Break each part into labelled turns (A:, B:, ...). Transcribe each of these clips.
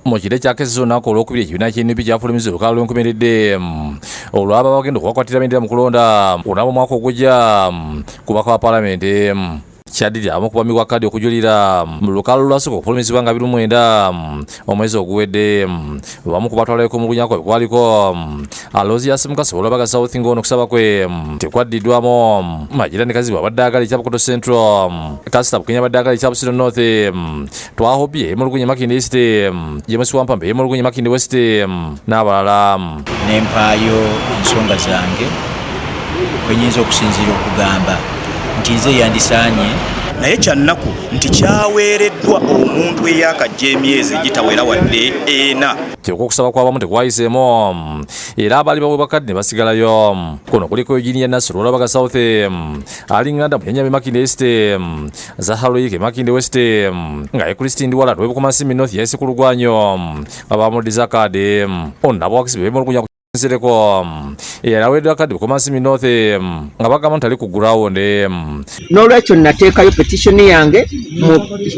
A: Mu kiro ekyakeseza olunaku olwokubiri, ekibiina ky'NUP kyafulumizza olukalala lw'enkomeredde olw'abo abagenda okubakwatira bendera mu kulonda kunaaba omwaka ogujja kubaka wa palamenti. Kyaddirira abamu kubamibwa kadi okujulira mu lukalala olwasooka okufulumizibwa nga 29 omwezi oguwedde. Bamu ku batwalayo okwemulugunya kwabwe kwaliko Aloysius Mukasa olwabaga South, ng'ono okusaba kwe tekwaddiddwamu. Majirani Kazibwe abadde agala ekya Bukoto Central, Kasita Bukenya abadde agala ekya Busiro North, Twahobye Emulugunya Makindye East, James Wampambe Emulugunya Makindye West n'abalala.
B: Nempaayo ensonga zange kwenyinza okusinziira okugamba nti nze yandisaanye.
C: Naye kyannaku nti kyaweereddwa omuntu eyakajja emyezi egitawera wadde 4.
A: Kyokka okusaba kw'abamu tekwayiseemu, era abaali baweebwa kadi ne basigalayo. Kuno kuliko Eugenia Nasser olwabaga South, Alinganda Munyanyami Makindye East, Zahaloyike Makindye West, nga ye Christine Ndiwala lw'e Bukomansimbi North yayise ku lugwanyo nga bamuddiza kaadi. Ono n'abawagizi be beemulugunya Nsereko eyali aweereddwa kadi Bukomansimbi North nga bagamba nti tali ku ground.
D: N'olwekyo nateekayo petition yange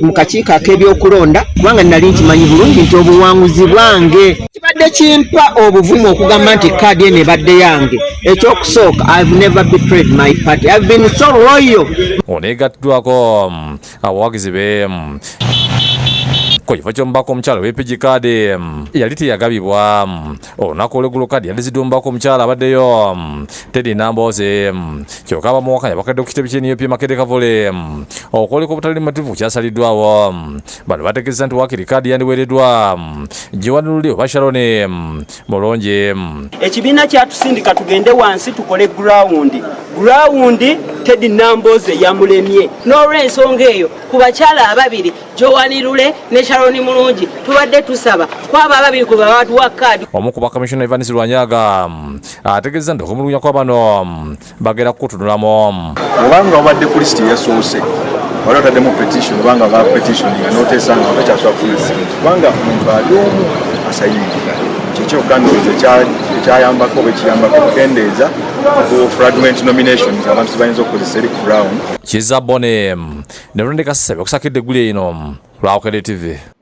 D: mu kakiiko ak'ebyokulonda, kubanga nali nkimanyi bulungi nti obuwanguzi bwange. Kibadde kimpa obuvumu okugamba nti kaadi eno ebadde yange. Ekyokusooka, I've never betrayed my party. I've been so loyal.
A: Ono yeegattiddwako abawagizi be. Ku kifo ky'omubaka omukyala ow'e kaadi yali teyagabibwa. Olunaku olweggulo kaadi yaddiziddwa omubaka omukyala abaddeyo, Teddy Nambooze. Kyokka abamuwakanya bakadde ku kitebe ky'NUP Makerere Kavule okwoleka obutali mumativu kyasaliddwawo. Bano bategeeza nti waakiri kaadi yandiweereddwa Joan Lule oba Sharon Mulungi.
E: Ekibiina kyatusindika tugende wansi tukole ground. Ground Teddy Nambooze yamulemye.
F: N'olw'ensonga eyo, ku bakyala ababiri, Joan Lule ne Sharon Mulungi, tubadde tusaba kwabo ababiri kwe babatuwa kaadi.
A: Omu ku bakamishona, Evans Lwanyaga, ategeeza nti okwemulugunya kwa bano bagenda kukutunulamu.
G: Obanga obadde ku lisiti eyasoose, wali otaddemu petition, obanga ba petition nga noteesa nga otakyasobola kufuna sente, kubanga omuntu ali omu asayininga. Kyekyo ndowooza ekyayambako oba ekiyambako okukendeeza ku fraudulent nominations abantu zibayinza okukozesa eri ku ground.
A: Kiza Bone ne Ronde Kasese, okusakidde eggulire ino lwa Bukedde TV.